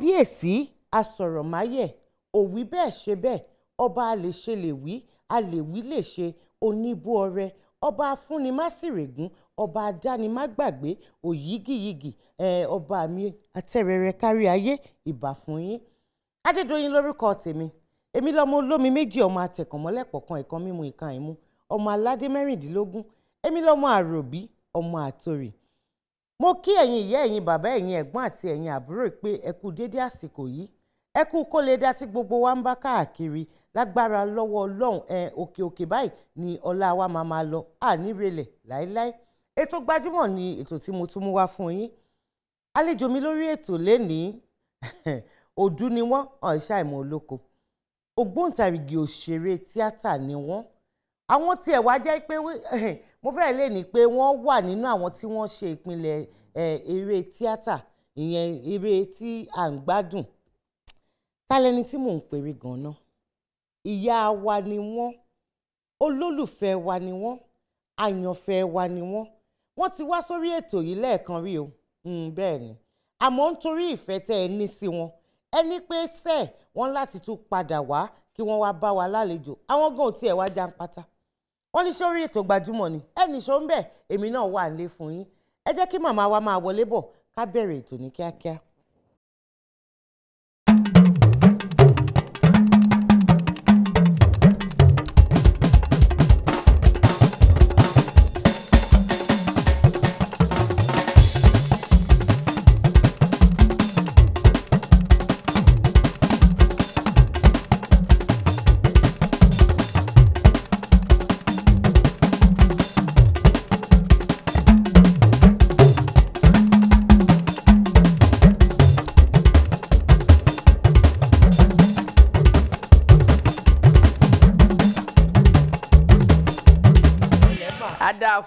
Kábíyèsí asọ̀rọ̀máyẹ̀, òwí bẹ́ẹ̀ ṣe bẹ́ẹ̀, ọba a lè ṣe lè wí, a lè wí lè ṣe, oníbú ọrẹ, ọba afúnimásìrègún, ọba adánimágbàgbé, òyígíyigì, ọba mi atẹ́rẹrẹ kárí ayé, ìbà fún yín. Adédoyin lórúkọ tèmi, èmi lọmọ olómi méjì, ọmọ atẹ̀kànmọ́lẹ̀pọ̀ kan, ìkan mímu ìkan àìmu, ọmọ aládé 16, èmi lọmọ àròbí, ọmọ àtòrì. Mo kí ẹ̀yin ìyá, ẹ̀yin bàbá, ẹ̀yin ẹ̀gbọ́n àti ẹ̀yin àbúrò pé ẹ kú dédé àsìkò yìí, ẹ kú kó lè dá tí gbogbo wa ń bá káàkiri lágbára lọ́wọ́ Ọlọ́run. Ẹ òkè òkè báyìí ni ọlá wa máa máa lọ, ànírelẹ̀ láéláé. Ètò Gbajúmọ̀ ni ètò tí mo tún mú wá fún yín. Àlejò mi lórí ètò lénìí, òdú ni wọ́n, ọ̀ṣà ìmọ̀ olóko, ògbóǹtarìgì òṣèré tíátà ni wọ́n. Àwọn tiẹ̀ wá jẹ́ pé mo fẹ́ lè ní pé wọ́n wà nínú àwọn tí wọ́n ṣe ìpìlẹ̀ eré tíátà, ìyẹn eré tí à ń gbádùn. Tálẹ́ni tí mò ń pèrè gan-an? Ìyá wa ni wọ́n, olólùfẹ́ wa ni wọ́n, àyànfẹ́ wa ni wọ́n. Wọ́n ti wá sórí ètò yìí lẹ́ẹ̀kan rí o, bẹ́ẹ̀ ni. Àmọ́ nítorí ìfẹ́ tẹ́ ẹ ní sí wọn, ẹni pé sẹ́ẹ̀ wọ́n láti tún padà wá kí wọ́n wá bá wa lálejò. Àwọn gan ò tiẹ̀ wá jàǹpátá. Wọ́n ní sórí ètò Gbajúmọ̀ ni ẹnì ṣó ń bẹ̀, èmi náà wà nílé fún yín. Ẹ jẹ́ kí màmá wa máa wọlé bọ̀ ká bẹ̀rẹ̀ ètò ní kíákíá.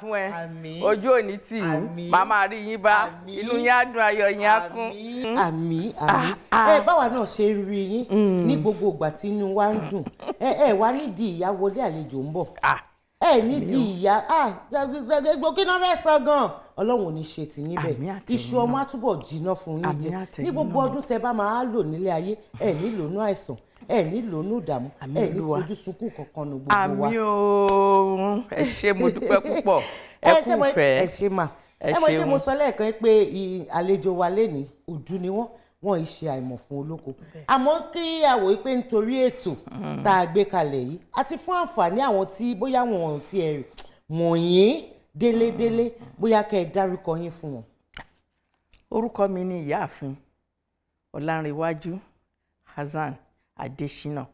Fún ẹ, ojú òní tì yín, màmá rí yín bá, inú yín á dùn, ayọ̀ yín á kún. Àmín àmín. Ẹ báwa náà ṣe ń rí yín ní gbogbo ìgbà tí inú wa ń dùn. Ẹ wá nídìí ìyá wọlé àlejò ń bọ̀, ẹ nídìí ìyá gbogbo kí náà fẹ́ sọ gan-an. Ọlọ́run ò ní ṣe tì yín bẹ́ẹ̀, iṣu ọmọ á túbọ̀ jiná fún yín jẹ ní gbogbo ọdún tẹ bá máa lò nílé ayé. Ẹ nílò inú àìsàn, ẹ nílò inú ìdààmú, ẹ ní fojú sunkún kankan nu gbogbo wa. Àmín o, ẹ ṣé, mo dúpẹ́ púpọ̀, ẹ kú ìfẹ́. Ẹ ṣé mà. Ẹ mọ̀ pé mo sọ lẹ́ẹ̀kan pé àlejò wa lénìí òdú ni wọ́n, wọ́n ì ṣe àìmọ̀ fún olóko. Àmọ́ kí a wò pé nítorí ètò tá a gbé kalẹ̀ yìí àti fún àǹfààní àwọn tí bóyá wọn ò tiẹ̀ mọ̀ yín délédélé, bóyá kẹ́ ẹ dárúkọ yín fún wọn. Orúkọ mi ni Ìyáàfin Ọlánrewájú Hasan Adésínà.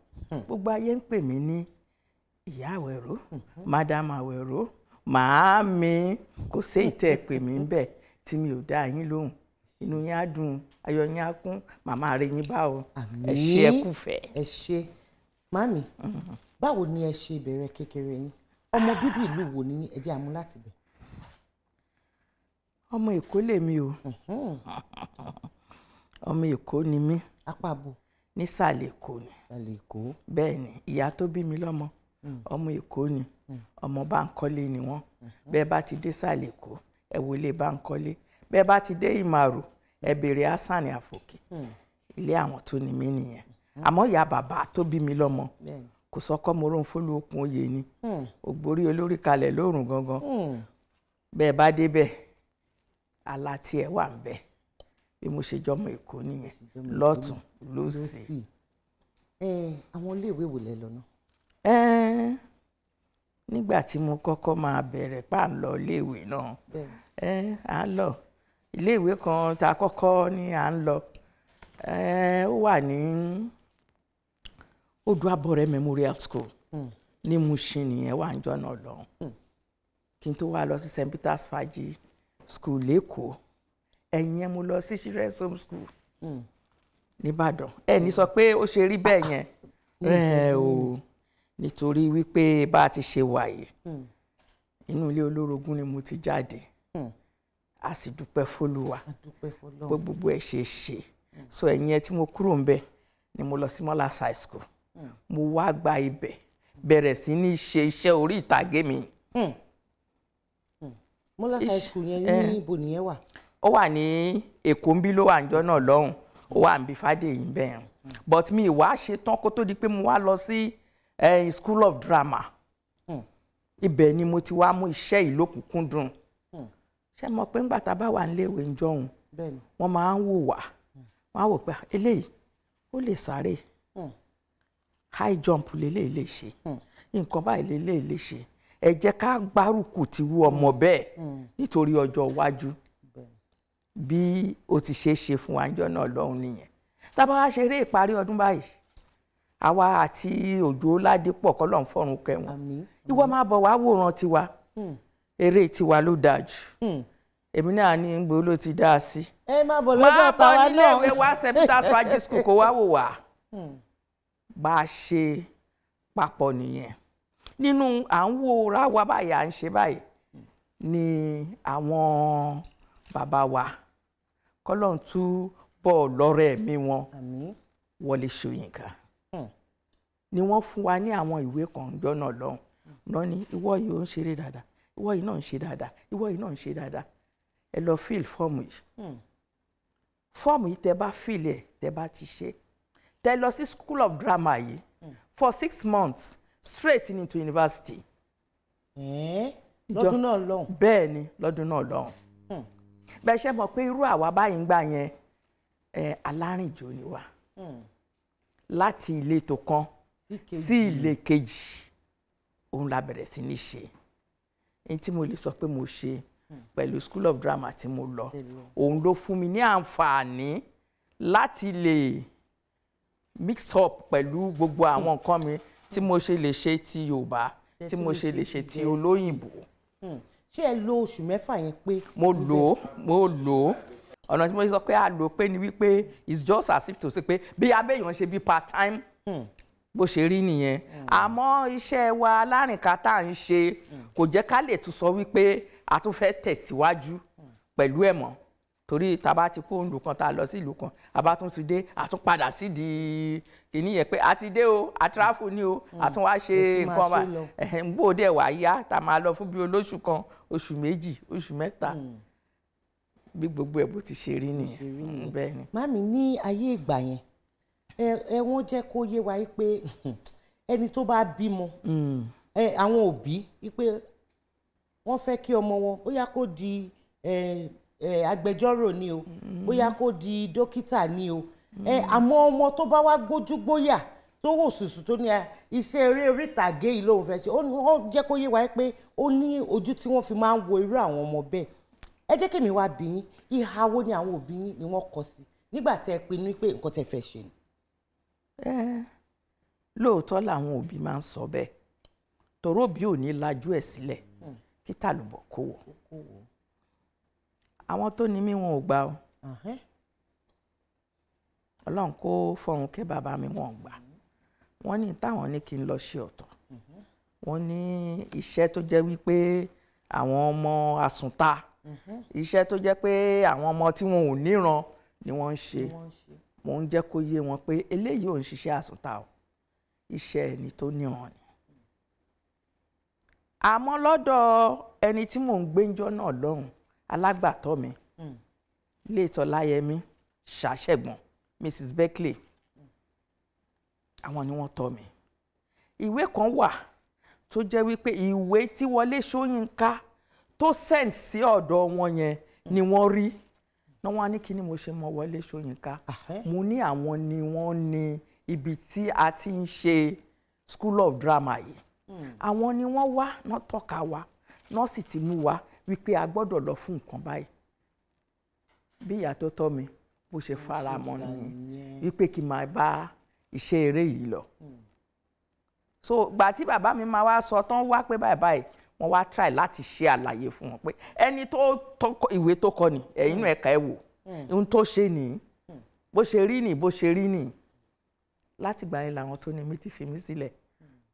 Gbogbo ayé ń pè mí ní Ìyá Àwẹ̀ró, Madam Àwẹ̀ró, màámi, kò sí ìtẹ́ ẹ pè mí ń bẹ̀ tí mi ò dá yín lóhùn. Inú yín á dùn, ayọ̀ yín á kún, màmá rẹ̀ yín bá o. Ẹ ṣé, ẹ kúfẹ́. Ẹ ṣé màmí. Báwo ni ẹ ṣe bẹ̀rẹ̀ kékeré yín? Ọmọ bíbí ìlú wo ni? Ẹ jẹ́ àmú láti bẹ̀. Ọmọ Èkó lèmi o. Ọmọ Èkó ni mí. Apá bo? Nísàlẹ̀ Èkó ni. Ìsàlẹ̀ Èkó. Bẹ́ẹ̀ ni, ìyá tó bí mi lọ́mọ ọmọ Èkó ni, ọmọ Báńkọ́lé ni wọ́n. Bẹ́ẹ̀ bá ti dé Sàlẹ̀ Èkó, ẹ wọlé Báńkọ́lé. Bẹ́ẹ̀ bá ti dé Ìmàrò, ẹ béèrè Hasan Àfòkè. Ilé àwọn tó ní mí nìyẹn. Àmọ́ ìyá bàbá tó bí mi lọ́mọ kò sọ́kọ́ mo róhun fólú okùn oyè ni, ògbórí olórí kalẹ̀ lórùn gangan. Bẹ́ẹ̀ bá débẹ̀, àlá tiẹ̀ wà ń bẹ̀. Bí mo ṣe jọmọ Èkó nìyẹn, lọ́tún lósì. Àwọn iléèwé wo lẹ lọ náà? Nígbà tí mo kọ́kọ́ máa bẹ̀rẹ̀ pa ń lọ iléèwé náà, à ń lọ iléèwé kan tá a kọ́kọ́ ní à ń lọ, ó wà ní Odò-Àbọ̀rẹ́ Memorial School ní Mushin nìyẹn wà ń jọ́nà lọ́hùn. Kí n tó wá lọ sí St. Peter's Faji School lẹ́kọ̀ọ́, ẹ̀yìn ẹ̀ mo lọ sí Children's Home School nìbàdàn. Ẹ ní sọ pé ó ṣe rí bẹ́ẹ̀ yẹn o, nítorí wípé bá a ti ṣe wà yìí, inú ilé olórogún ni mo ti jáde. A sì dúpẹ́ f'Olúwa pé gbogbo ẹ̀ ṣe ṣe. So ẹ̀yìn ẹ̀ tí mo kúrò ń bẹ̀ ni mo lọ sí Mọ́lás High School. Mo wá gba ibẹ̀ bẹ̀rẹ̀ sí ní ṣe iṣẹ́ orí ìtàgé mi. Mọ́lás High School yẹn ní ibo nìyẹn wà? Ó wà ní Èkó ń bí ló wà níjọ́ náà lọ́hùn. Ó wà níbi Fàdèyí bẹ́ẹ̀, but mi ìwà ṣe tán kó tó di pé mo wá lọ sí School of Drama. Ibẹ̀ ni mo ti wá mú iṣẹ́ yìí lókùnkúndùn. Ṣé mọ̀ pé ńgbà tá a bá wà níléèwé ń jọ̀hún, wọ́n máa ń wò wá, wọ́n á wò pé eléyìí ó lè sáré, high jump lélẹ́yìí lè ṣe nǹkan báyìí, lélẹ́yìí lè ṣe. Ẹ jẹ́ ká gbárùkù ti wú ọmọ bẹ́ẹ̀ nítorí ọjọ́ iwájú. Bí ó ti ṣe é ṣe fún wa níjọ́ náà lọ́hùn nìyẹn. Tá a bá wá ṣeré ìparí ọdún báyìí, àwa àti Òjó Ládépọ̀, kọ́lọ́un fọ̀run kẹ́ wọn, ìwọ máa bọ̀ wá wòran tiwa, eré tiwa ló dáa jù. Èmi náà ní ń gbó ló ti dáa sí. Ẹ má bọ̀ lọ́dọ̀ tàwa Máa bọ̀ nílé náà. ìwé wa, St. Peter's Fàájì School, kó wá wò wá. Bá a ṣe papọ̀ nìyẹn nínú à ń wo ra wa báyìí, à ń ṣe báyìí ni àwọn bàbá wa, kọ́lọ́un tú bọ̀ lọ́rọ̀ ẹ̀mí wọn, Àmín. Wọlé Ṣóyínká, ni wọ́n fún wa ní àwọn ìwé kan jọ́ náà lọ́hùn náà ní, ìwọ yìí ó ń ṣeré dáadáa, ìwọ yìí náà ń ṣe dáadáa, ìwọ yìí náà ń ṣe dáadáa, ẹ lọ fill fọ́ọ̀mù yìí. Fọ́ọ̀mù yìí, tẹ bá fill ẹ̀, tẹ bá ti ṣe, tẹ lọ sí School of Drama yìí for 6 months, straight into university. Ẹ̀ẹ́, lọ́dún náà lọ́hùn. Bẹ́ẹ̀ ni, lọ́dún náà lọ́hùn. Bẹ́ẹ̀ ṣe mọ̀ pé irú àwa báyìí ń gbà yẹn ẹ, alárìnjò ni wa. Láti ìletò kan sí ilé kejì, òun la bẹ̀rẹ̀ sí ní ṣe. Ní tí mo lè sọ pé mo ṣe pẹ̀lú School of Drama tí mo lọ, òun ló fún mi ní àǹfààní láti lè mix up pẹ̀lú gbogbo àwọn nǹkan mi tí mo ṣe lè ṣe ti Yorùbá, tí mo ṣe lè ṣe ti olóyìnbó. Ṣé ẹ lo oṣù 6 yẹn pé? Mo lò ó, mo lò ó. Ọ̀nà tí mo sọ pé a lò ó pé ni wípé it's just as if to say pé bí abẹ́yàn ṣe bí part time bó ṣe rí nìyẹn. Àmọ́ iṣẹ́ wa alárìnká tá à ń ṣe kò jẹ́ ká lè tún sọ wípé a tún fẹ́ tẹ̀síwájú pẹ̀lú ẹ̀ mọ́, torí tá a bá ti kó ìlú kan, tá a lọ sí ìlú kan, a bá tún ti dé, a tún padà sídìí kìíní yẹn pé a ti dé o, a travel ni o, a tún wá ṣe Ẹ tún máa nǹkan wa ṣe lọ. Ẹ̀hìn, bó dẹ̀ wá yá, tá a máa lọ fún bí olóṣù kan, oṣù 2, oṣù 3, bí gbogbo ẹ̀ bó ti ṣe rí nìyẹn. Bẹ́ẹ̀ ni. Màmí, ní ayé ìgbà yẹn, ẹ wọ́n jẹ́ kó yé wa pé ẹni tó bá bímọ ẹ, àwọn òbí pé wọ́n fẹ́ kí ọmọ wọn, bóyá kó di ẹ ẹ agbẹjọ́rò ni o, bóyá kó di dókítà ni o ẹ, àmọ́ ọmọ tó bá wá gbójúgbóyà, tó wò sùsù, tó ní iṣẹ́ eré orí ìtàgé yìí lòun fẹ́ ṣe, ó jẹ́ kó yé wa pé ó ní ojú tí wọ́n fi máa ń wo irú àwọn ọmọ bẹ́ẹ̀. Ẹ jẹ́ kí mi wá bí yín, ìhà wo ni àwọn òbí yín ni wọ́n kọ sí nígbà tẹ́ ẹ pinnu pé nǹkan tẹ́ fẹ́ ṣe ni? Ẹ, lóòótọ́ làwọn òbí máa ń sọ bẹ́ẹ̀, torí òbí ò ní lajú ẹ̀ sílẹ̀ kí tàlùbọ̀ kó wọ̀. Àwọn tó ní mí, wọn ò gbà o. Ọlọ́run kó fọ̀run kẹ́ bàbá mi, wọn ò gbà. Wọ́n ní táwọn ní kí n lọ ṣe ọ̀tọ̀. Wọ́n ní iṣẹ́ tó jẹ́ wípé àwọn ọmọ àsùnta, iṣẹ́ tó jẹ́ pé àwọn ọmọ tí wọn ò níran ni wọ́n ń ṣe. Mò ń jẹ́ kó yé wọn pé eléyìí ò ń ṣiṣẹ́ àsùnta o, iṣẹ́ ẹni tó níran ni. Àmọ́ lọ́dọ̀ ẹni tí mò ń gbé ńjọ́ náà lọ́hùn, alágbàtọ́ mi, Léètọ́ Láyẹmí Ṣàṣẹ̀gbọ̀n, Mrs Beckley, àwọn ni wọ́n tọ́ mi. Ìwé kan wà tó jẹ́ wípé ìwé tí Wọlé Ṣóyínká tó send sí ọ̀dọ̀ wọn yẹn ni wọ́n rí náà. Wọ́n á ní kí ni mo ṣe mọ Wọlé Ṣóyínká. Mo ní àwọn ni wọ́n ní ibi tí a ti ń ṣe School of Drama yìí, àwọn ni wọ́n wá náà tọ́ka wa náà sì ti mú wa wípé a gbọ́dọ̀ lọ fún nǹkan báyìí. Bí ìyá tó tọ́ mi bó ṣe fara mọ́ nìyẹn wípé kí n máa bá iṣẹ́ eré yìí lọ. So gbà tí bàbá mi máa wá sọ tán wá pé báyìí báyìí, wọ́n wá try láti ṣe àlàyé fún wọn pé ẹni tó ìwé tó kọ ni, ẹ̀yin náà ẹ̀ka ẹ̀ wò, ohun tó ṣe nìyí, bó ṣe rí nìyí, bó ṣe rí nìyí. Láti gbà yẹn làwọn tó ní mi ti fi mí sílẹ̀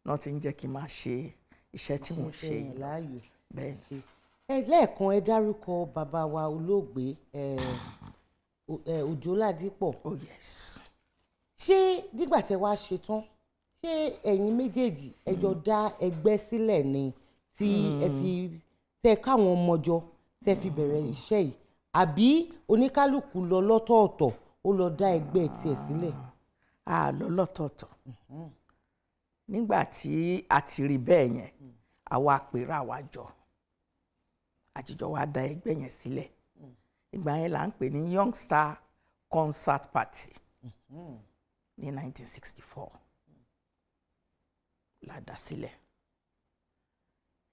náà ti ń jẹ́ kí n máa ṣe iṣẹ́ tí mò ń ṣe yìí. Láàyò. Bẹ́ẹ̀ ni. Ẹ lẹ́ẹ̀kan, ẹ dárúkọ bàbá wa olóògbé Òjó Ládìpọ̀. Oh yes. Ṣé nígbà tẹ́ wá ṣe tán, ṣé ẹ̀yin méjèèjì ẹ jọ dá ẹgbẹ́ sílẹ̀ ni tí ẹ fi tẹ káwọn ọmọ jọ, tẹ́ fi bẹ̀rẹ̀ iṣẹ́ yìí, àbí oníkálukú lọ lọ́tọ̀ọ̀tọ̀, Ó lọ dá ẹgbẹ́ tiẹ̀ sílẹ̀. A lọ lọ́tọ̀ọ̀tọ̀. Nígbà tí a ti rí bẹ́ẹ̀ yẹn, àwa pera wa jọ, àtijọ́ wa dá ẹgbẹ́ yẹn sílẹ̀. Ìgbà yẹn là ń pè ní Young Star Concert Party ní 1964 la dá sílẹ̀.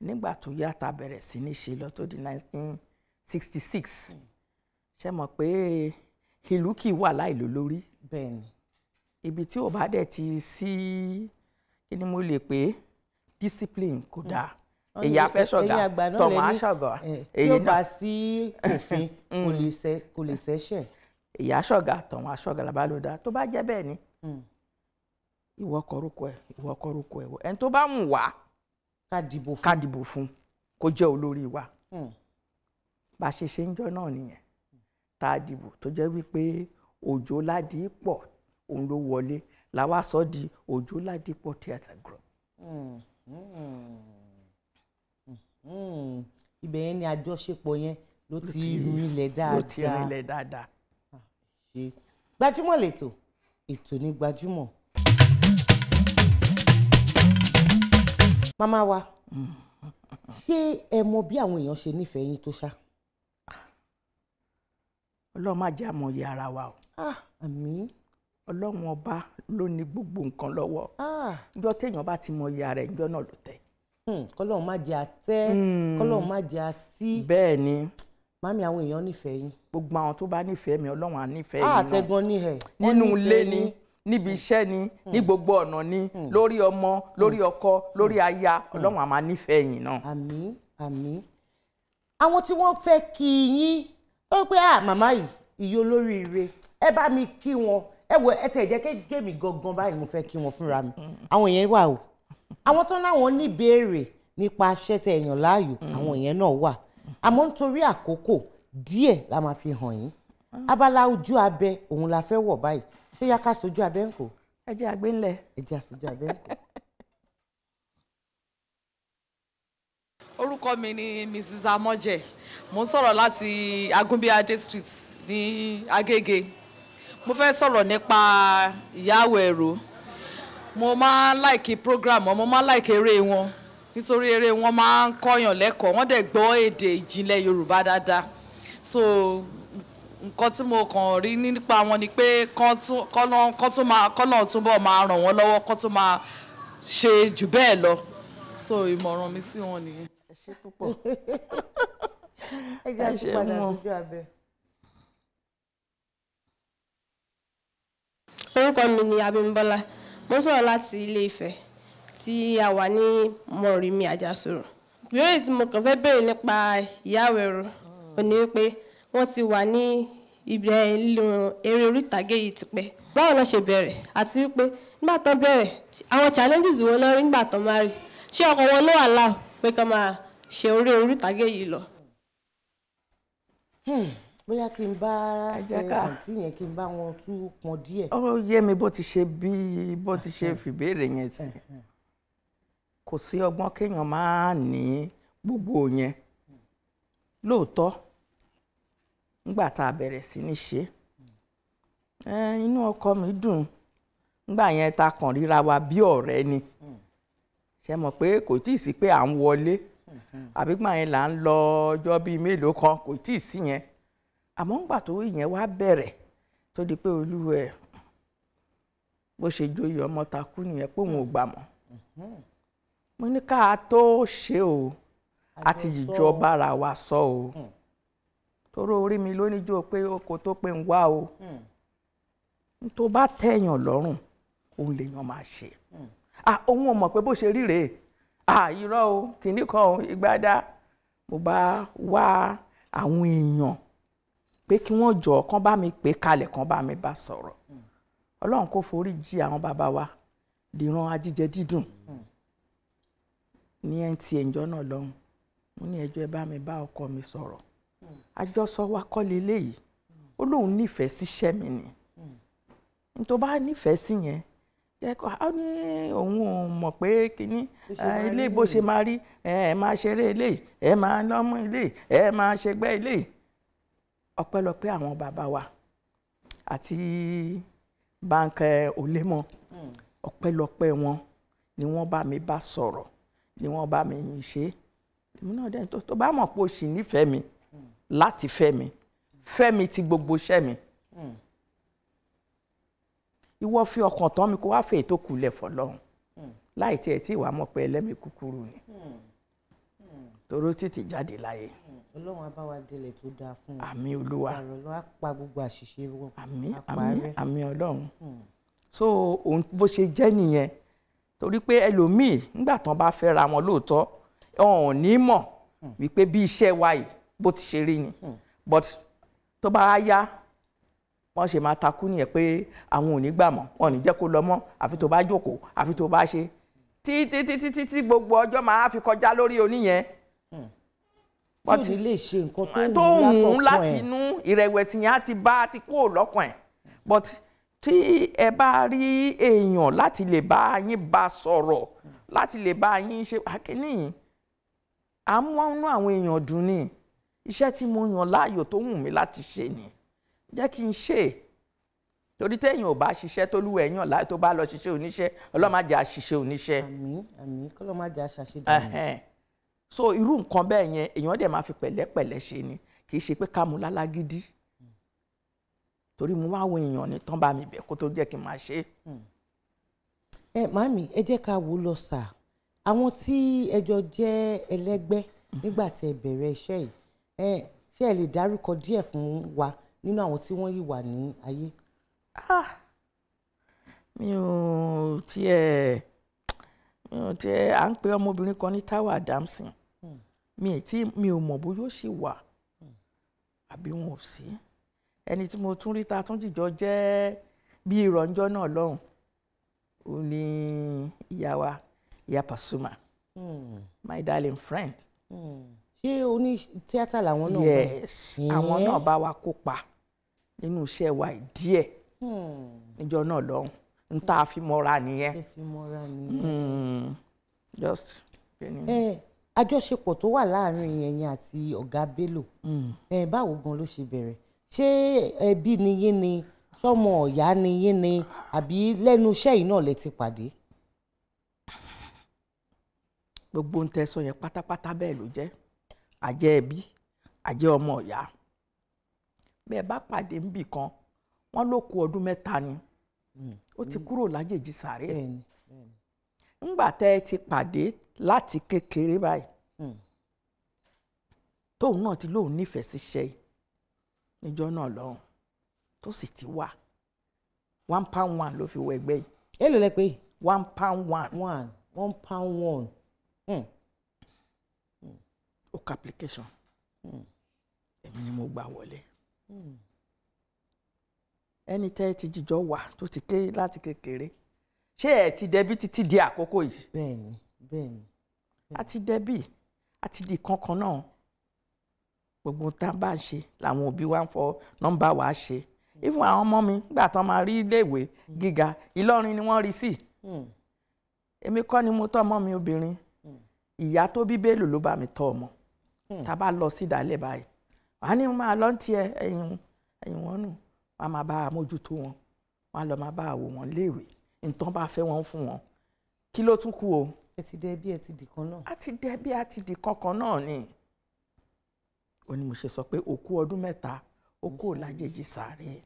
Nígbà tó yá, ta bẹ̀rẹ̀ sí ní ṣe lọ tó di 1966. Ṣe mọ̀ pé ìlú kì í wà láìlólórí? Bẹ́ẹ̀ni. Ibi tí ò bá dẹ̀ ti sí, kí ni mo lè pè é, discipline, kò dáa. Èyí á fẹ́ ṣọ̀gá, tọmọ á ṣọ̀gá. Èyí tí ó bá sí òfin, kò lè ṣẹ̀ṣẹ̀. Èyí á ṣọ̀gá, tọmọ á ṣọ̀gá, làbá ló dáa. Tó bá jẹ́ bẹ́ẹ̀ ni, ìwọ kọrúkọ ẹ, ìwọ kọrúkọ ẹ, ẹni tó bá wù wá ká dìbò fún, ká dìbò fún kó jẹ́ olórí wa. Bá a ṣe ṣe ń jọ náà nìyẹn, tá a dìbò, tó jẹ́ wípé Òjó Ládìípọ̀ òun ló wọlé, làwa sọ di Òjó Ládìípọ̀ Theatre Group. Ibẹ̀ yẹn ni àjọṣepọ̀ yẹn ló ti rinlẹ̀ dáadáa. Ló ti rinlẹ̀ dáadáa. Gbajúmọ̀ lẹ́tọ̀, ètò ní gbajúmọ̀. Màmá wa, ṣé ẹ mọ bí àwọn èèyàn ṣe nífẹ̀ẹ́ yín tó ṣá? Ọlọ́run má jẹ́ àmọ̀yé ara wa o. Àmín. Ọlọ́run ọba ló ní gbogbo nǹkan lọ́wọ́. Ìjọ́ téèyàn bá ti mọ iye ara ẹ̀, ìjọ́ náà ló tẹ̀. Kọ́lọ́run má jẹ́ àtẹ́, kọ́lọ́run má jẹ́ àtí. Bẹ́ẹ̀ ni. Màmí, àwọn èèyàn nífẹ̀ẹ́ yín. Gbogbo àwọn tó bá nífẹ̀ẹ́ mi, Ọlọ́run á nífẹ̀ẹ́ yín náà. Àtẹ̀gàn ní ẹ̀. Nínú ilé ni, níbi iṣẹ́ ni, ní gbogbo ọ̀nà ni, lórí ọmọ, lórí ọkọ, lórí aya, Ọlọ́run á máa nífẹ̀ẹ́ yín náà. Àmín, àmín. Àwọn tí wọ́n fẹ́ kí yín ó pé, à màmá yìí, ìyá olóríire, ẹ bá mi kí wọn, ẹ wò, ẹ tẹ̀ jẹ́ kéjé mi gangan báyìí, mo fẹ́ kí wọn fúnra mi. Àwọn yẹn wà o. Àwọn tó láwọn ní ìbéèrè nípa aṣẹ́ tẹ èèyàn láàyò, àwọn yẹn náà wà, àmọ́ nítorí àkókò díẹ̀ la máa fi hàn yín. Abala ojú abẹ òun la fẹ́ wọ̀ báyìí. Ṣé yá ká sojú abẹ ń kò? Ẹ jẹ́ àgbéǹlẹ̀. Ẹ jẹ́ àsojú abẹ ń kò. Orúkọ mi ni Mrs. Amọ̀jẹ̀. Mo ń sọ̀rọ̀ láti Agunbíadé Street ní Agége. Mo fẹ́ sọ̀rọ̀ nípa Ìyá Àwẹ̀rò. Mo máa ń like program wọn, mo máa ń like eré wọn, nítorí eré wọn máa ń kọ́yàn lẹ́kọ̀ọ́. Wọ́n dẹ̀ gbọ́ èdè ìjìnlẹ̀ Yorùbá dáadáa. So nǹkan tí mo kàn rí nípa wọn ni pé kọ́nà túbọ̀ máa ràn wọ́n lọ́wọ́, kán tún máa ṣe jù bẹ́ẹ̀ lọ. So ìmọ̀ràn mi sí wọn nìyẹn. Ẹ ṣé púpọ̀. Ẹ jẹ́ àtúpadà sójú abẹ. Orúkọ mi ni Abímbọ́lá. Mo sọ̀rọ̀ láti Ilé Ifẹ̀ tí a wà ní Mọ̀rìmí Àjàsòrò. Ìbéèrè tí mo kàn fẹ́ béèrè nípa Ìyá Àwẹ̀rò ò ní wípé wọ́n ti wà ní ibẹ̀ eré orí ìtàgé yìí tipẹ́. Báwo ló ṣe bẹ̀rẹ̀, àti wípé nígbà tán bẹ̀rẹ̀, àwọn challenges wo ló rí nígbà tán máa rí? Ṣé ọkọ wọn ló wà láò pé kán máa ṣe eré orí ìtàgé yìí lọ? Bóyá kí n bá àǹtí yẹn, kí n bá wọn tú pọn díẹ̀. Ó yé mi bó ti ṣe, bí bó ti ṣe fìbéèrè yẹn sí. Kò sí ọgbọ́n kéèyàn máa ní gbogbo yẹn. Lóòótọ́, nígbà tá a bẹ̀rẹ̀ sí ní ṣe, inú ọkọ mi dùn. Nígbà yẹn, ta kàn ríra wa bí ọ̀rẹ́ ni. Ṣe mọ̀ pé kò tíì sí pé à ń wọlé, àbí gbà yẹn là ń lọ ọjọ́ bíi mélòó kan, kò tíì sí yẹn. Àmọ́ ńgbà tó ìyẹn wá bẹ̀rẹ̀, tó di pé olúwẹ̀ bó ṣe joyè ọmọ ta kú nìyẹn, pé òun ò gbà mọ́. Mo ní ká tó ṣe o, àti jìjọ bára wa sọ o, toró orí mi ló níjó pé oko tó pé ń wá o. Tó bá tẹ̀yàn lọ́rùn, òun lèèyàn máa ṣe. Òun ò mọ̀ pé bó ṣe rí rèé. Irọ́ o, kìíní kan o, ìgbádá. Mo bá wá àwọn èèyàn pé kí wọ́n jọ kán bá mi pè kalẹ̀, kán bá mi bá sọ̀rọ̀. Ọlọ́run kò forí jì àwọn bàbá wa dìran ajíjẹ dídùn ní NTA ìjọ náà lọ́hùn. Mo ní ẹjọ́, ẹ bá mi bá ọkọ mi sọ̀rọ̀. Àjọsọ wa kọ́ leléyìí. Ó lóun nífẹ̀ẹ́ síṣẹ́ mi ni. Nítorí bá nífẹ̀ẹ́ sí yẹn, jẹ́ kó a ní òun ò mọ̀ pé kínní ilé bó ṣe máa rí, ẹ máa ṣeré eléyìí, ẹ máa lọ́mú eléyìí, ẹ máa ṣègbẹ́ eléyìí. Ọpẹ́lọpẹ́ àwọn bàbá wa Àti Bank Olémọ, ọpẹ́lọpẹ́ wọn ni wọ́n bá mi bá sọ̀rọ̀, ni wọ́n bá mi ṣe. Èmi náà dẹ́ni tó bá mọ̀ pé o sì nífẹ̀ẹ́ mi láti fẹ́ mi, fẹ́ mi ti gbogbo iṣẹ́ mi. Ìwọ fi ọkàn tán mi, kó wá fèyí tó kulẹ̀ fọlọ́run, láì tiẹ̀ tí ìwà mọ̀ pé ẹlẹ́mìí kúkúrú ni, toró títí jáde láyé. Ọlọ́run á bá wa délẹ̀ tó dáa fún wọn. Àmín Olúwa. Ọlọ́run á pa gbogbo àṣìṣe wọn. Àmín. Á pa Àmín. rẹ́. Àmín Ọlọ́run. So òun bó ṣe jẹ́ nìyẹn, torí pé ẹlòmíì nígbà tán bá fẹ́ ra wọn lóòótọ́, ọ̀hún ní mọ̀ wípé bí iṣẹ́ wa yìí bó ti ṣe rí ni, but tó bá yá, wọ́n ṣe máa takú nìyẹn pé àwọn ò ní gbà mọ́, wọn ò ní jẹ́ kó lọ mọ́, àfi tó bá jókòó, àfi tó bá ṣe títí títí títí gbogbo ọjọ́ máa fi kọjá lórí oníyẹn. Tí ò ní lè ṣe nǹkan tó tó wù ú látọkàn láti ẹ̀. inú ìrẹ̀wẹ̀sì yẹn á ti bá á ti kúrò lọ́kàn ẹ̀. But tí ẹ bá rí èèyàn láti lè bá yín bá sọ̀rọ̀, láti lè bá yín ṣe akínní yìí, à ń mọ́nú àwọn èèyàn dùn ní iṣẹ́ tí mo yàn láàyò tó wù mí láti ṣe ni, jẹ́ kí n ṣe é. Torí téèyàn ò bá ṣiṣẹ́ tó lúwẹ̀ yàn láàyò, tó bá lọ ṣiṣẹ́ oníṣẹ́, Ọlọ́run má jẹ́ àṣìṣe oníṣẹ́. Àmín, àmín, kọ́lọ́ má jẹ́ àṣàṣe dànù. Ẹhẹ́n. So irú nǹkan bẹ́ẹ̀ yẹn, èèyàn dẹ̀ máa fi pẹ̀lẹ́pẹ̀lẹ́ ṣe ni, kì í ṣe pé ká mú lálágídí, torí mo wá wo èèyàn ní tán bá mi bẹ̀ kó tó jẹ́ kí n máa ṣe é. Ẹ màámi, ẹ jẹ́ ká wò lọ sà, àwọn tí ẹ jọ jẹ́ ẹlẹ́gbẹ́ nígbà tí ẹ bẹ̀rẹ̀ iṣẹ́ yìí, ẹ ṣé ẹ lè dárúkọ díẹ̀ fún wa nínú àwọn tí wọ́n yìí wà ní ayé? Ah, mi ò tiẹ̀ à ń pe ọmọbìnrin kan ní Táíwò Adamson. Mi ò mọ̀ bóyá ó ṣì wà àbí wọn ò sí. Ẹni tí mo tún rí ta tún jìjọ jẹ́ bí ìrọ̀njọ́ náà lọ́hùn ó ní ìyá wa, ìyá Pasuma, my darling friend. Ṣé oní tíátà làwọn náà wà? Yes, àwọn náà bá wa kópa nínú iṣẹ́ wa yìí díẹ̀ níjọ́ náà lọ́hùn, n tá a fi mọ́ra nìyẹn. Ẹ fi mọ́ra nìyẹn. Just kíni. Ẹ àjọṣepọ̀ tó wà láàrin ẹ̀yin àti ọ̀gá Bello, ẹ báwo gan ló ṣe bẹ̀rẹ̀? Ṣé ẹbí ni yín ni, ṣọmọ ọ̀yá ni yín ni, àbí lẹ́nu iṣẹ́ yìí náà lẹ ti pàdé? Gbogbo ń tẹ́ sọ yẹn pátápátá bẹ́ẹ̀ ló jẹ́. Àjẹ́ ẹbí, àjẹ́ ọmọ ọ̀yá. Bẹ́ẹ̀ bá pàdé níbì kan, wọ́n ló kù ọdún 3 ni ó ti kúrò lájèjì sàárè. Ńgbà tẹ́ ẹ ti pàdé láti kékeré báyìí, tóun náà ti lóun nífẹ̀ẹ́ síṣẹ́ yìí níjọ́ náà lọ́hùn, tó sì ti wà, £1 ló fi wọ ẹgbẹ́ yìí. Èló lẹ pé? £1. One one pound one. Ó kọ application, èmi ni mo gbà wọlé. Ẹni tẹ́ ẹ ti jíjọ wà tó ti ké láti kékeré, ṣé ẹ ti dẹbí títí di àkókò yìí? Bẹ́ẹ̀ni. A ti dẹbí, a ti di kankan náà. Gbogbo tá a bá ń ṣe làwọn òbí wa ń fọ nọ́mbà wa ṣe. Even àwọn ọmọ mi, nígbà tán máa rí iléèwé gíga, Ìlọrin ni wọ́n rí sí. Èmi kọ́ ni mo tọ́ ọmọ mi obìnrin, ìyá tó bí Bello ló bá mi tọ́ ọmọ. Tá a bá lọ sí ìdálẹ̀ báyìí, wàá ní máa lọ ń tiẹ̀ ẹ̀yìn ẹ̀yìn wọn nù, wọ́n á máa bá a mójútó wọn, wọ́n á lọ máa bá a wò wọ́n léèwé, nǹkan bá fẹ́ wọn fún wọn. Kí ló tún kù o? Ẹ ti dẹ bí ẹ ti dì kan náà. A ti dẹ bí a ti di kankan náà ni. Ó ní mo ṣe sọ pé òkú ọdún 3 ó kú lájèjì sáré.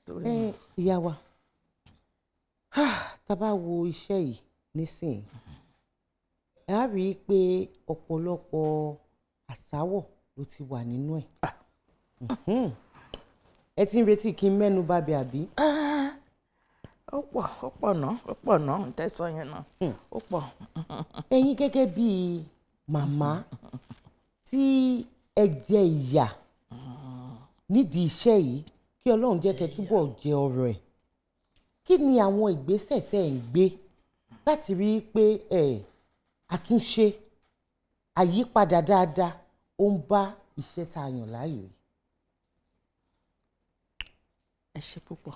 Torí Ẹ ìyá wa, tá a bá wo iṣẹ́ yìí nísìnyí, a rí i pé ọ̀pọ̀lọpọ̀ àsáwọ̀ ló ti wà nínú ẹ̀. Ẹ ti ń retí kí n mẹ́nu bà bẹ̀, àbí? Ó pọ̀, ó pọ̀ náà, ó pọ̀ náà, ń tẹ́sán yẹn náà ó pọ̀. Ẹ̀yin gẹ́gẹ́ bíi màmá tí ẹ jẹ ìyà nídìí iṣẹ́ yìí, kí Ọlọ́run jẹ́ kẹ́ túbọ̀ jẹ ọrọ̀ ẹ̀, kí ni àwọn ìgbésẹ̀ tẹ́ ẹ̀ ń gbé láti rí i pé ẹ àtúnṣe, àyípadà dáadáa ó ń bá iṣẹ́ tá a yàn láàyò yìí? Ẹ ṣe púpọ̀.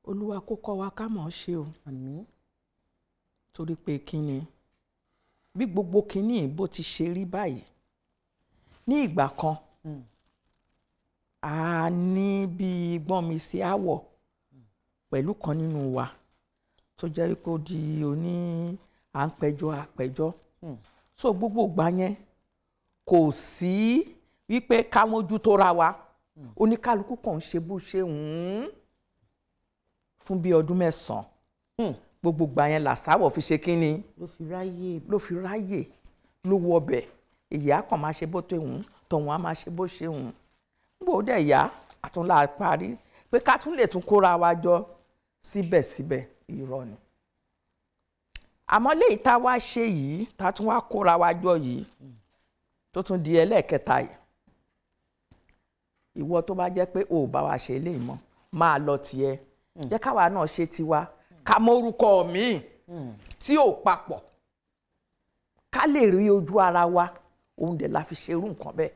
Olúwa kó kọ́ wa ká mọ̀ ọ́ ṣe o. Àmín. Torí pé kí ni, bí gbogbo kínní bó ti ṣe rí báyìí ní ìgbà kan, A ní bíi gbọ́n mi sí àwọ̀ pẹ̀lú kan nínú wa tó jẹ́ wípé ó di oní à ń pẹjọ́ àpẹjọ́. So gbogbo ìgbà yẹn kò sí wípé ká mójútó ra wa, oníkálukú kàn ń ṣe bó ṣe ń fún bíi ọdún 9. Gbogbo ìgbà yẹn làsáwọ̀ fi ṣe kínni ló fi ráyè ló wọ ọbẹ̀. Èyí á kàn máa ṣe bó tó ń tọ̀hún á máa ṣe bó ṣe ń bó dẹ̀ yá àtúnlá parí pé ká tún lè tún kóra wa jọ síbẹ̀síbẹ̀ irọ́ ni. Àmọ́ léyìí tá a wá ṣe yìí, tá a tún wá kóra wa jọ yìí tó tún di ẹlẹ́ẹ̀kẹta yìí, ìwọ tó bá jẹ́ pé o ò bá wa ṣe eléyìí mọ́, máa lọ tiẹ̀, jẹ́ káwa náà ṣe tiwa, ká mórúkọ míì tí ò papọ̀, ká lè rí ojú ara wa. Òun dẹ̀ la fi ṣerú nǹkan bẹ́ẹ̀,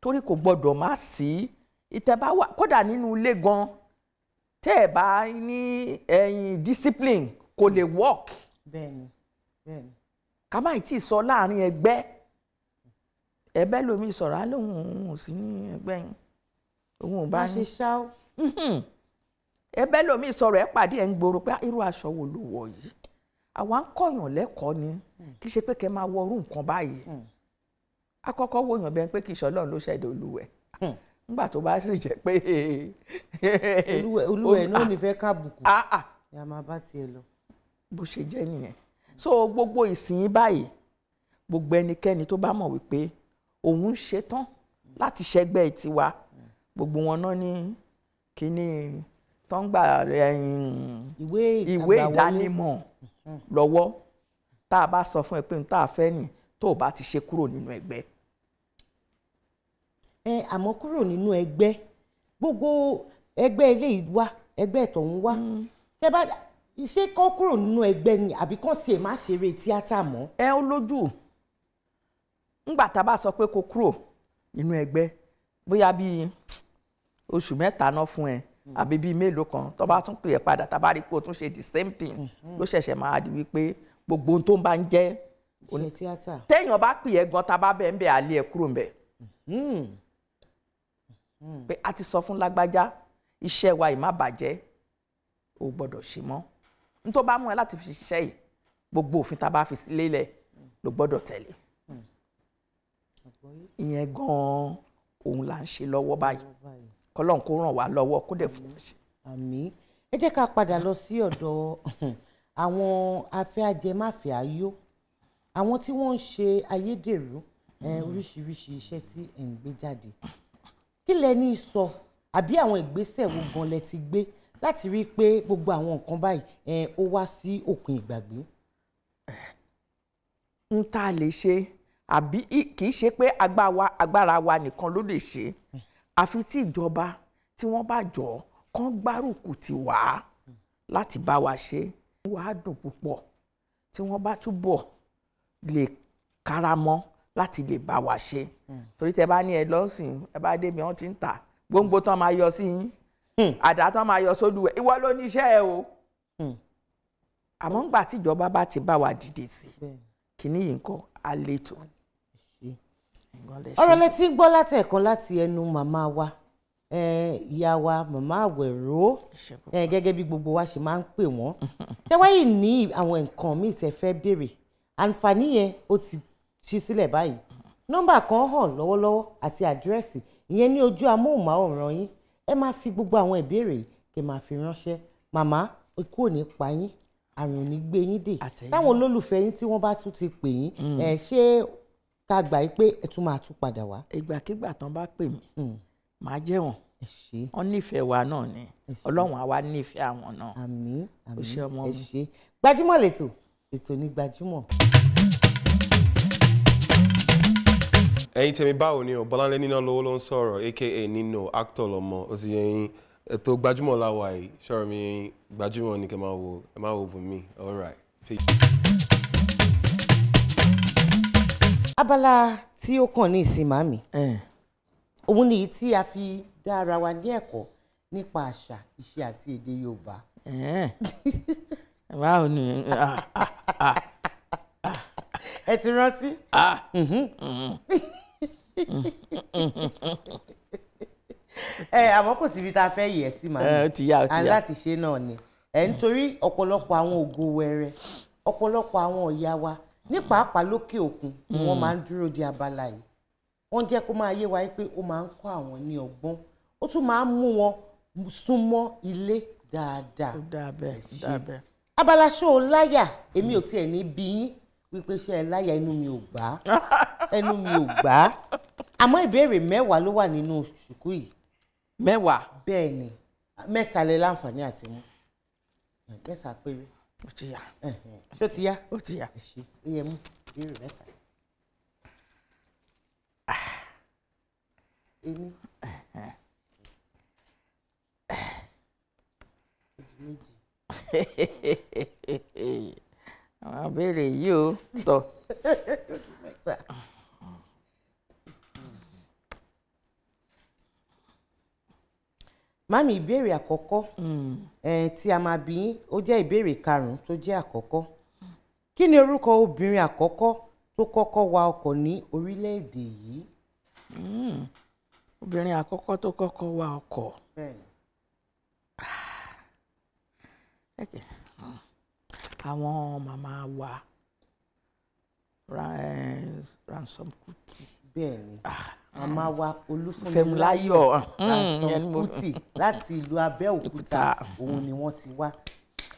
torí kò gbọ́dọ̀ má sí ìtẹ̀bá wà. Kódà nínú ilé gan, tẹ́ ẹ̀ bá ní ẹ̀yìn discipline kò lè work. Bẹ́ẹ̀ni, bẹ́ẹ̀ni. Ká má tí ì sọ láàrin ẹgbẹ́, ẹgbẹ́ lomi sọ̀rọ̀ á lóun òun ò sí ní ẹgbẹ́ yín, òun ò bá yín ṣe ṣá o. Ẹgbẹ́ lomi sọ̀rọ̀ ẹ pàdé ẹ̀ ń gbòòrò pé irú aṣọ wo ló wọ̀ yìí. Àwa ń kọ̀yàn lẹ́kọ̀ọ́ ni, kì í ṣe pé kẹ́ máa wọ irú nǹkan báyìí. Akọ́kọ́ wòyàn bẹ́ẹ̀ pé kì í ṣe Ọlọ́run ló ṣẹ̀dá olúwẹ̀, nígbà tó bá sì jẹ́ pé olúwẹ̀ náà ní fẹ́ kábùkù ya máa bá tiẹ̀ lọ. Bó ṣe jẹ́ nìyẹn. So gbogbo ìsìn báyìí, gbogbo ẹnikẹ́ni tó bá mọ̀ wípé òun ń ṣetán láti ṣẹgbẹ́ tiwa, gbogbo wọn náà ní kíní tó ń gbà ìwé ìdánimọ̀ lọ́wọ́. Tá a bá sọ fún ẹ pé n tá a fẹ́ nì, tó o bá ti ṣe kúrò nínú ẹgbẹ́. Ẹ àmọ́ kúrò nínú ẹgbẹ́, gbogbo ẹgbẹ́ eléyìí wá, ẹgbẹ́ tọ̀hún wá, tẹ bá ṣe kọ́ kúrò nínú ẹgbẹ́ ni àbí kàn tiẹ̀ má ṣeré tíátà mọ́. Ẹ ó lójú ńgbà tá a bá sọ pé kó kúrò nínú ẹgbẹ́, bóyá bíi oṣù 3 náà fún ẹ àbí bíi mélòó kan, tó bá tún pè é padà, tá a bá rí pé o tún ṣe the same thing, ló ṣẹ̀ṣẹ̀ máa di wípé gbogbo ohun tó ń bá ń jẹ́ iṣẹ́ tíátà. Téèyàn bá pè é gan, tá a bá bẹ̀ ń bẹ̀ àlẹ́ ẹ̀ kúrò ń bẹ̀. Pé a ti sọ fún lágbájá iṣẹ́ wa yìí má bàjẹ́, o gbọ́dọ̀ ṣe mọ́. N tó bá mú ẹ láti fi ṣiṣẹ́ yìí, gbogbo òfin tá a bá fi lélẹ̀ ló gbọ́dọ̀ tẹ̀lé. Ìyẹn gan-an òun là ń ṣe lọ́wọ́ báyìí. Kọ́lọ́n kó ràn wá lọ́wọ́ kó dẹ̀ fún wa ṣe. Àmín. Ẹ jẹ́ ká padà lọ sí ọ̀dọ̀ àwọn afẹ́ ajẹmáfẹ́ayó, àwọn tí wọ́n ń ṣe ayédèrú oríṣiríṣi iṣẹ́ tí ẹ̀ ń gbé jáde. Kí lẹ ní sọ àbí àwọn ìgbésẹ̀ wo gan lẹ ti gbé láti rí i pé gbogbo àwọn nǹkan báyìí ó wá sí òpin ìgbàgbé? N tá a lè ṣe àbí kì í ṣe pé agbára wa nìkan ló lè ṣe, àfi tí ìjọba tí wọ́n bá jọ kán gbárùkù tì wá láti bá wa ṣe. Wàá dùn púpọ̀ tí wọ́n bá túbọ̀ lè káramọ́ láti lè bá wa ṣe, torí tẹ bá ní ẹ lọ́sìn, ẹ bá débi wọ́n ti ń tà gbóngbó tán máa yọ sí yín, àdá tán máa yọ sólùwẹ̀, ìwọ ló ní iṣẹ́ ẹ o. Àmọ́ ńgbà tíjọba bá ti bá wa dìde sí kínní yìí ńkọ́ á létò. Ọ̀rọ̀ lẹ ti ń gbọ́ látẹ̀kan láti ẹnu màmá wa, ìyá wa màmá Àwẹ̀ró, gẹ́gẹ́ bí gbogbo wa ṣe máa ń pè wọ́n. Ṣé wáyé ní àwọn nǹkan míì tẹ́ fẹ́ béèrè, àǹfààní yẹn ó ti ṣí sílẹ̀ báyìí. Nọ́mbà kan hàn lọ́wọ́lọ́wọ́ àti àdírẹ́sì ìyẹn ní ojú amóhùnmáwòrán yín. Ẹ máa fi gbogbo àwọn ìbéèrè yìí kẹ́ máa fi ránṣẹ́. Màmá, ikú ò ní pa yín, àrùn ò ní gbé yín dè. Táwọn olólùfẹ́ yín tí wọ́n bá tún ti pè yín, ẹ ṣé ká gbà yín pé ẹ tún máa tún padà wá? Ìgbàkigbà tán bá pè mí, màá jẹ́ wọn. Wọ́n nífẹ̀ẹ́ wa náà ni, Ọlọ́run àwa nífẹ̀ẹ́ àwọn náà. Àmín, àmín. Ẹ ṣé. Gbajúmọ̀ lẹ́tọ̀, ètò ní Gbajúmọ̀. Ẹ̀yin tèmi, báwo ni o? Bọ́láńlé Níná lówó ló ń sọ̀rọ̀, aka Nino actor lọ́mọ. Ó sì yẹ yín, ètò Gbajúmọ̀ láwa yìí sọ̀rọ̀ mi. Gbajúmọ̀ ni kẹ́ máa wò, ẹ máa wò bùnmí. All right. Abala tí ó kàn ní ìsìn màmí, òun nìyí tí a fi dá ara wa ní ẹ̀kọ́ nípa àṣà, ìṣe àti èdè Yorùbá. Báwo ni? Ẹ ti rántí? Ẹ àmọ́ kò síbi tá a fẹ́ yẹ̀ sí màmí. Ẹ, ó ti yá, ó ti À ń yá. láti ṣe náà ni ẹ, nítorí ọ̀pọ̀lọpọ̀ àwọn ògo wẹrẹ, ọ̀pọ̀lọpọ̀ àwọn ọ̀yà wa ní pàápàá lókè òkun ni wọ́n máa ń dúró de abala yìí. Wọ́n jẹ́ kó máa yé wa pé ó máa ń kọ́ àwọn ní ọgbọ́n, ó tún máa ń mú wọn súnmọ́ ilé dáadáa. Ó dáa bẹ́ẹ̀, ó dáa bẹ́ẹ̀. Abala ṣó o láyà, èmi ò tiẹ̀ ní bí yín wípé ṣé ẹ láyà, inú mi ò gbà á, ẹnu mi ò gbà á. Àmọ́ ìbéèrè 10 ló wà nínú ṣùkú yìí. 10? Bẹ́ẹ̀ ni, 3 lẹ láǹfààní àti mú, 3 péré. Ó ti yá. Ṣó ti yá? Ó ti yá. Ẹ ṣe, ó yẹ mú ìbéèrè 3. Ení. Ó di 2. Àwọn ìbéèrè yìí ó tọ. Ó di 3. Mami, ìbéèrè àkọ́kọ́ tí a máa bi yín, ó jẹ́ ìbéèrè karùn-ún tó jẹ́ àkọ́kọ́. Kí ni orúkọ obìnrin àkọ́kọ́ tó kọ́kọ́ wa ọkọ̀ ní orílẹ̀-èdè yìí? Obìnrin àkọ́kọ́ tó kọ́kọ́ wa ọkọ̀. Bẹ́ẹ̀ni. Àwọn màmá wa Ransom Kuti. Bẹ́ẹ̀ni, màmá wa Olúfúnmiláyọ̀ Ransom Kuti láti ìlú Abẹ́òkúta, òun ni wọ́n ti wá.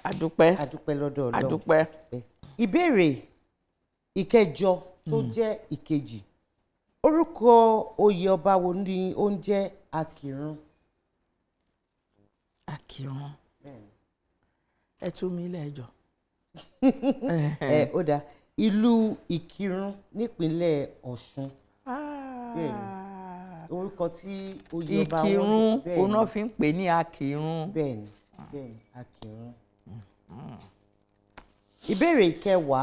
Adúpẹ́. Adúpẹ́ lọ́dọ̀ Ọlọ́run. Adúpẹ́. Ìbéèrè ìkẹjọ tó jẹ́ ìkejì, orúkọ oyè ọba wo ni ó ń jẹ́ Akírun? Akírun. Ẹ tú mi lẹ́jọ́. Ẹ ó dáa, ìlú Ìkìrun nípínlẹ̀ Ọ̀ṣun. Bẹ́ẹ̀ni, orúkọ tí oyè ọba wọn. Ìkìrun, òun náà fi ń pè ní Akírun. Bẹ́ẹ̀ni, bẹ́ẹ̀ni, Akírun. Ìbéèrè ìkẹwàá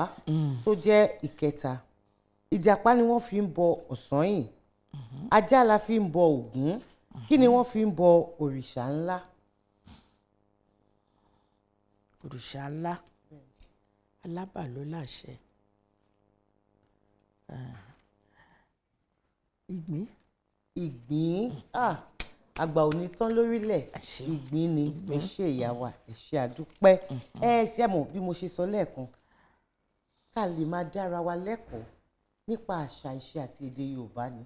tó jẹ́ ìkẹta, ìjàpá ni wọ́n fi ń bọ Ọ̀sanyìn, ajá la fi ń bọ Ògún, kí ni wọ́n fi ń bọ òrìṣà ńlá? Òrìṣà ńlá, alábà ló láṣẹ. Ìgbín. Ìgbín, àgbà ò ní tán lórílẹ̀, ìgbín ni. Ẹ ṣé ìyá wa, ẹ ṣé àdúpẹ́. Ẹ ṣe mọ̀ bí mo ṣe sọ lẹ́ẹ̀kan, ká lè máa dára wa lẹ́kọ̀ọ́ nípa àṣà, ìṣe àti èdè Yorùbá ni,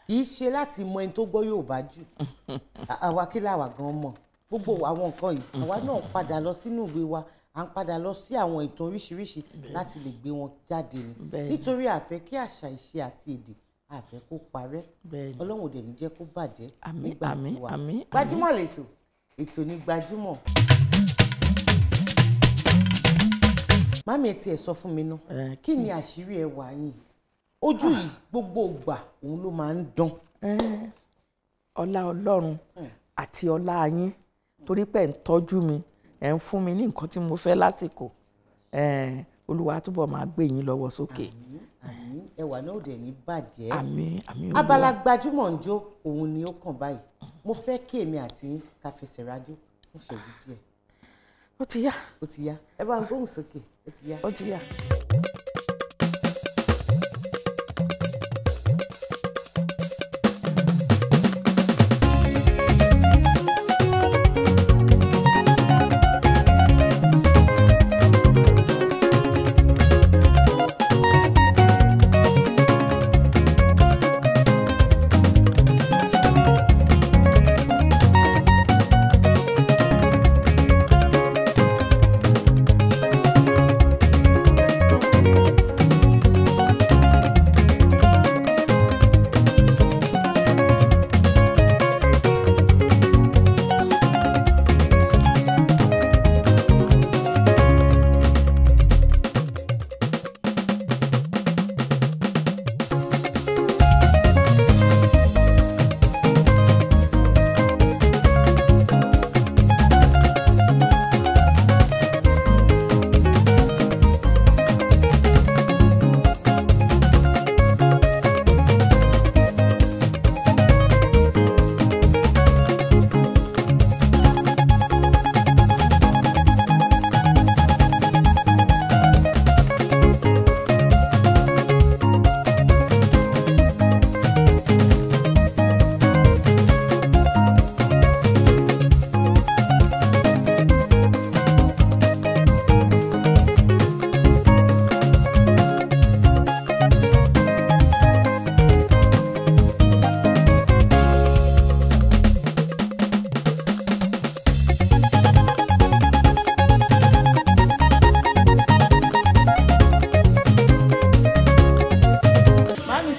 kì í ṣe láti mọ ẹni tó gbọ́ Yorùbá jù. Àwa kí làwa gan mọ̀ gbogbo àwọn nǹkan yìí, àwa náà padà lọ sínú ìwé wa, à ń padà lọ sí àwọn ìtàn oríṣiríṣi láti lè gbé wọn jáde ni, nítorí àfẹ́ kí àṣà, ìṣe àti èdè, àfẹ́ kó parẹ́. Ọlọ́run ò dẹ̀ ní jẹ́ kó bàjẹ́ nígbà tiwa. Gbajúmọ̀ lẹ́tọ̀, ètò ní Gbajúmọ̀. Mami, ẹ tiẹ̀ sọ fún mi ná, kí ni àṣírí ẹwà yín? Ojú yìí gbogbo ìgbà òun ló máa ń dán. Ọlá Ọlọ́run àti ọlá yín, torí pé ẹ̀ ń tọ́jú mi, ẹ̀ ń fún mi ní nǹkan tí mo fẹ́ lásìkò. Olúwa túbọ̀ máa gbé yín lọ́wọ́ sókè. Àmín, ẹwà náà ò dẹ̀ ní bàjẹ́. Àmín, àmín Olúwa. Abala Gbajúmọ̀ ń jó òun ni ó kàn báyìí. Mo fẹ́ kí èmi àti yín ká fẹsẹ̀ rájò fún ìṣẹ́jú díẹ̀. Ó ti yá. Ó ti yá, ẹ bá ń gbóhùn sókè, ó ti yá. Ó ti yá.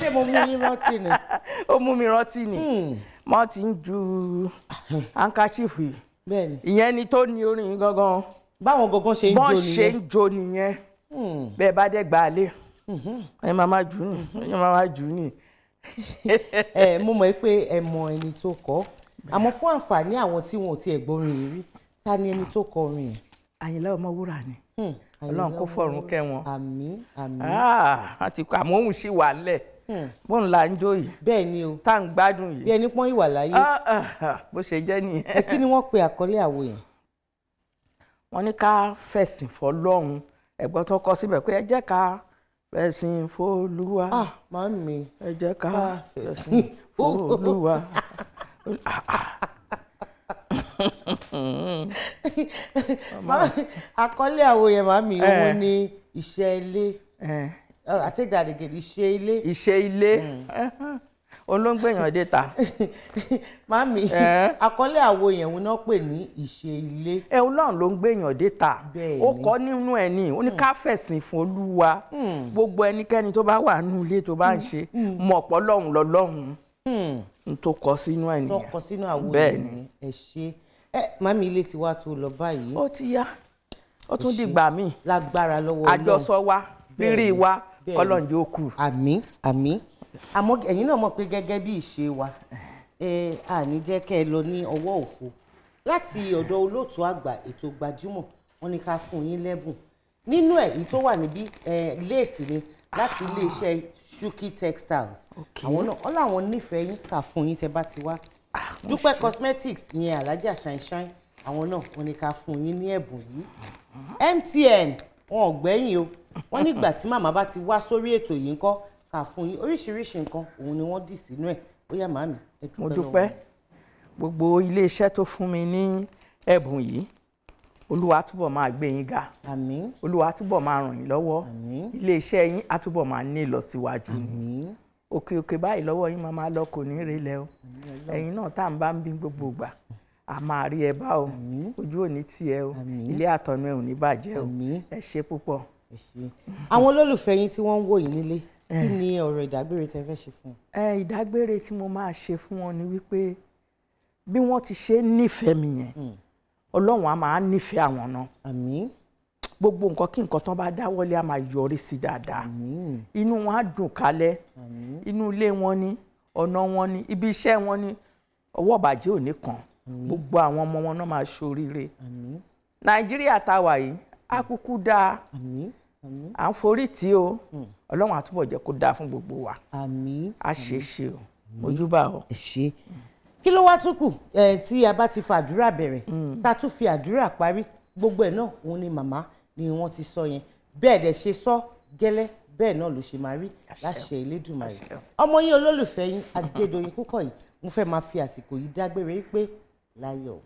Ṣé mo mú yín rántí ni? Ó mú mi rántí ni. Wọ́n ti ń ju handkerchief yìí. Bẹ́ẹ̀ni. Ìyẹn ni tó ní orin yìí gangan. Báwọn gangan ṣe ń jó Bọ́n nìyẹn. ṣe ń jó nìyẹn. Bẹ́ẹ̀ bá dẹ̀ gbà á lé, ẹ máa má jù ú nì, ẹ máa má jù ú nì. Ẹ mo mọ̀ pé ẹ mọ ẹni tó kọ, àmọ́ fún àǹfààní àwọn tí wọn ò tiẹ̀ gbọ́rin yìí rí, ta ni ẹni tó kọ orin yẹn? Àyìnlá Ọmọwúrà ni. Ọlọ́run kó fọ̀run kẹ́ wọn. Àmín, àmín. Wọ́n ti kọ, àmọ́ òun sì wà ńlẹ̀. Bóun là ń jó yìí. Bẹ́ẹ̀ ni o. Tá à ń gbádùn yìí. Bí ẹni pọ́n ìwà láyé. Bó ṣe jẹ́ nìyẹn. Ẹ kí ni wọ́n pe àkọlé àwo yẹn? Wọ́n ní ká fẹ̀sìn fọlọ́run. Ẹ̀gbọ́n tó kọ síbẹ̀ pé ẹ jẹ́ ká fẹ̀sìn f'Olúwa. Màámi. Ẹ jẹ́ ká fẹ̀sìn f'Olúwa. Àkọlé àwo yẹn, màámi, òun ni iṣẹ́ ilé. I take that again, iṣẹ́ ilé. Iṣẹ́ ilé. Òun ló ń gbèyàn dé ta. Màámi, àkọlé àwo yẹn òun náà pè ní iṣẹ́ ilé. Ẹ Ọlọ́run ló ń gbèyàn dé ta. Ó kọ́ nínú ẹ̀ ní, ó ní ká fẹ̀sìn fún Olúwa. Gbogbo ẹnikẹ́ni tó bá wà nínú ilé tó bá ń ṣe, mọ̀ pọ̀ lọ́hùn lọ́lọ́hùn. N tó kọ sínú ẹ̀ nìyẹn. Tó kọ sínú àwo yẹn ni. Ẹ ṣe. Ẹ màámi, ilé ti wá tó lọ báyìí. Ó ti yá. Ó tún dìgbà míì. Lágbára lọ́wọ́ Ọlọ́run. Àjọsọ wa, rírí wa, Ọlọ́run yóò kù. Àmín, àmín. Àmọ́ ẹ̀yin náà mọ̀ pé gẹ́gẹ́ bí ìṣe wa, a ní jẹ́ kẹ́ ẹ lọ ní ọwọ́ òfo. Láti ọ̀dọ̀ olóòtú àgbà ètò Gbajúmọ̀, wọ́n ní ká fún yín lẹ́bùn. Nínú ẹ̀ èyí tó wà níbí, léèsì ni láti iléeṣẹ́ Shuki Textiles. Àwọn náà wọ́n láwọn nífẹ̀ẹ́ yín, ká fún yín tẹ́ bá ti wá. Dúpẹ́ Cosmetics yẹn, Alhaja Shine Shine, àwọn náà wọ́n ní ká fún yín ní ẹ̀bùn yìí. MTN wọn ò gbẹ́yìn o. Wọ́n nígbà tí màmá bá ti wá sórí ètò yìí ńkọ́, ká fún yín oríṣiríṣi nǹkan, òun ni wọ́n dì sínú ẹ̀. Ó yá màámi, ẹ dúpẹ́ Mo lọ́wọ́ dúpẹ́ wọn. Gbogbo iléeṣẹ́ tó fún mi ní ẹ̀bùn yìí, Olúwa túbọ̀ máa gbé yín ga. Àmín. Olúwa túbọ̀ máa ràn yín lọ́wọ́. Àmín. Iléeṣẹ́ yín á túbọ̀ máa ní ìlọsíwájú. Àmín. Òkè òkè báyìí lọ́wọ́ yín máa máa lọ, kò ní relẹ̀ o. Ẹ̀yin náà tá à ń bá ń bí gbogbo ìgbà, a máa rí ẹ bá o. Ojú ò ní tì ẹ o. Ilé àtọ̀nà ẹ ò ní bàjẹ́ o. Ẹ ṣé púpọ̀. Àwọn olólùfẹ́ yín tí wọ́n ń wò yín nílé, kí ni ọ̀rọ̀ ìdágbére tẹ́ fẹ́ ṣe fún wọn? Ìdágbére tí mo máa ṣe fún wọn ni wípé bí wọ́n ti ṣe nífẹ̀ẹ́ mi yẹn, Ọlọ́run á máa nífẹ̀ẹ́ àwọn náà. Àmín. Gbogbo nǹkan kí nǹkan tán bá dáwọ́lé á máa yọrí sí dáadáa. Inú wọn á dùn kálẹ̀. Inú ilé wọn ni, ọ̀nà wọn ni, ibi iṣẹ́ wọn ni, ọwọ́ ìbàjẹ́ ò ní kàn. Gbogbo àwọn ọmọ wọn náà máa ṣoríire. Nàìjíríà tá a wà yìí, á kúkú dáa. À ń forí tì o. Ọlọ́run á túbọ̀ jẹ́ kó dáa fún gbogbo wa. Àmín. A ṣe é ṣe o. Mojúbà o. Ẹ ṣé. Kí ló wá tún kù tí a bá ti fa àdúrà bẹ̀rẹ̀, tá a tún fi àdúrà parí, gbogbo ẹ̀ náà òun ni màmá ni wọ́n ti sọ yẹn. Bẹ́ẹ̀ dẹ̀ ṣe sọ gẹ́lẹ́, bẹ́ẹ̀ náà ló ṣe máa rí láṣẹ Elédùmarè. Ọmọ yín olólùfẹ́ yín Adédoyin Kúkọ̀yí, mo fẹ́ máa fi àsìkò yìí dágbére pé láyọ̀.